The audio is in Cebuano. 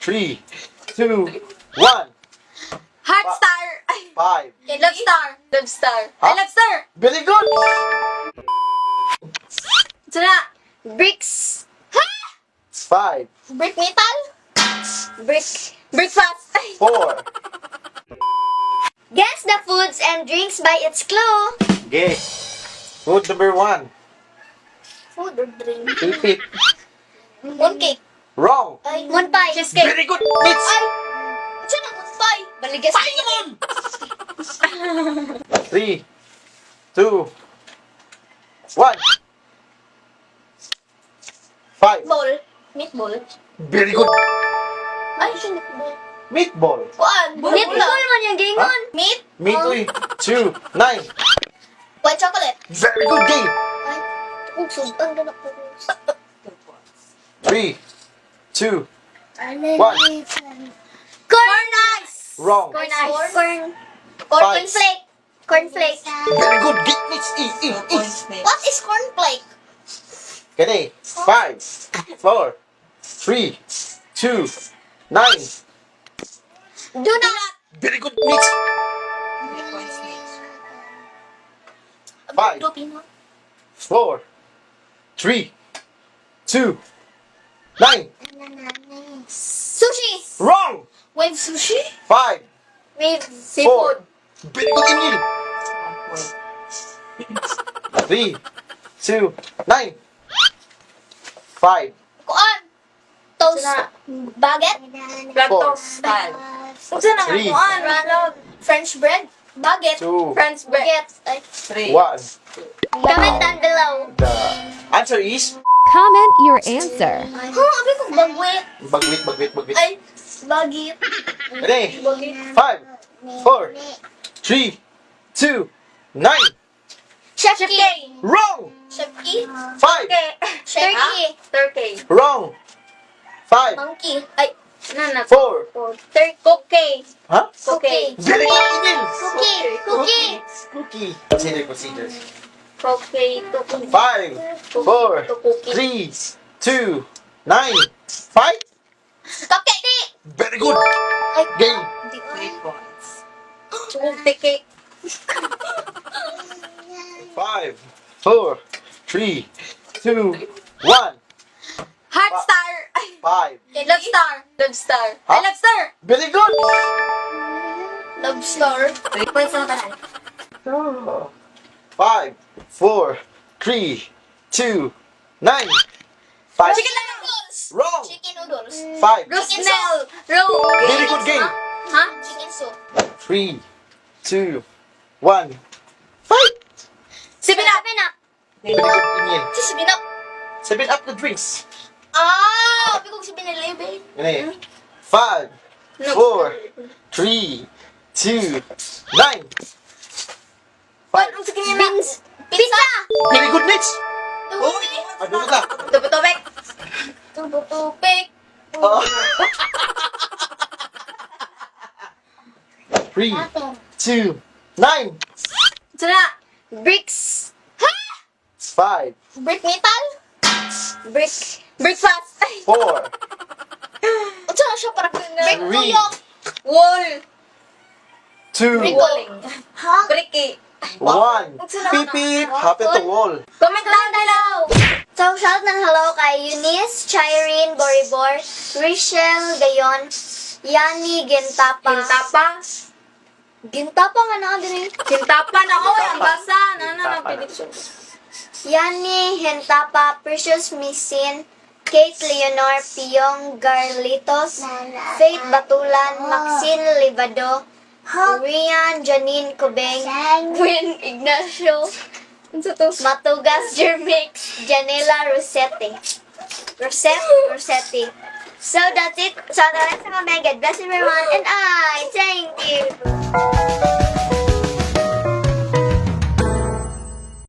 Three, two, one. Heart star. Ay, Five. love star. Love star. Huh? I love star. Very good. Ito na. Bricks. Five, Brick metal? Brick. Breakfast. Ay, four. Guess the foods and drinks by its clue. Okay. Food number one. Food or drink? Repeat. Mooncake. Wrong. Ay, moon pie. Cheesecake. Very good. Mitch. Ay! Siya na moon pie. Baligas. Pie naman! Three, two, one. Five. Ball. Meatball. Very good. Ay, siya meatball. Meatball. Kuan. Meatball man yung gingon. Meat. Meat, uy. Two, nine. White chocolate. Very good game. Ay, sudan na ko. Three, two, one. Corn ice. Wrong. Corn ice. Corn. Five. Corn flake. Corn flake. Very good. Get Mitch. E, E, E. What is corn flake? Okay. Five, four, three, two, nine. Do not. Very good, Mitch. Five, four, three, two, nine. Sushi. Wrong. Wave sushi? Five, Wave four. Very good, Emil. Three, two, nine. Five, Kuan. Toast. Baguette. four, Toast. Unsa na nga Three. kuan? Love. French bread. Baguette. Two, French bread. Baguette. Ay. One. Comment down below. The answer is Comment your answer. Huh, abi ko bagwit. Bagwit, bagwit, bagwit. Ay, bagit. Ready? Five, four, three, two, nine. Chef K. Wrong. Chef E. Five. Okay. Chef E. Turkey. Wrong. Five, Monkey. Ay, Na na. four. Turkey. Cookie. Huh? Cookie. Very good, Emil. Cookie. Cookie. Cookie. Consider, consider. Cookie. Cookie. Five, four, Cookie. three, two, nine, five. Cupcake. Very good. Ay, Game. Cookie. Five, four, three, two, one. Heart star. Ay, Five. love star. Love star. Huh? I love star. Very good. Love star. 3 points na tanan. Five, four, three, two, nine. Five. Chicken noodles. Wrong. Chicken noodles. Five. Rosnell. Rose. Very good game. Ha? Chicken soup. Three, two, one. Five. Seven Up. Seven Up. Very good, Emil. Si Seven Up. Seven Up the drinks. Ah, abi ko 7-Eleven. Yan eh. Five, four, three, two, nine. Five. Ang sige na. Beans. Pizza. Very good, Mitch. Uy. Ano na? Tubig-tubig. Tubig. Oh. Three, two, nine. Ito na. Bricks. Five, Brick metal? Brick. Breakfast. Ay, four, Unsa na siya para brick Three. tuyok. Wall. Two, Walling. Ha? Bricky. One. Beep, beep. Happen to wall. Comment down below. So, shout ng hello kay Eunice, Chirene, Boribor, Richelle Gayon, Yani Gintapa. Hintapa. Gintapa nga na diri. Hintapa na ko. Ang basa. Na na na. Hintapa na. Pwede siya. Yani Hentapa, Precious Missin, Kate Leonor, Piyong Garlitos, Faith Batulan, Maxine Livado, Rian Janine Cubeng, Gwen Ignacio, Unsa to? Matugas Jermix, Janela Rossetti. Rosette Rossetti. So that's it. So that's it. God bless everyone and I thank you.